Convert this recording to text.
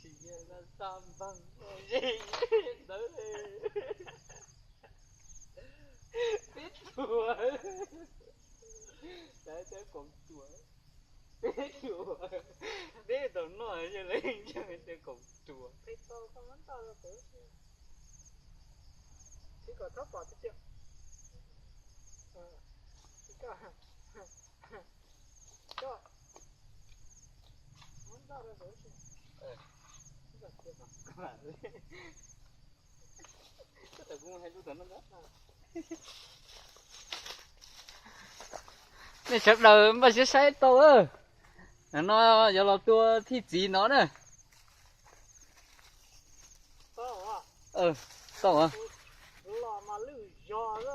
Yog laj sab npag ntawd, peb tuag, lawv cov kaum ruam, peb tuag, peb tau noj yog lawv ntseeg cov kaum ruam. Nej sawv daws npaj siab saib tau, no yog los tua thij txiv no na. Tau, los mas lwj zog.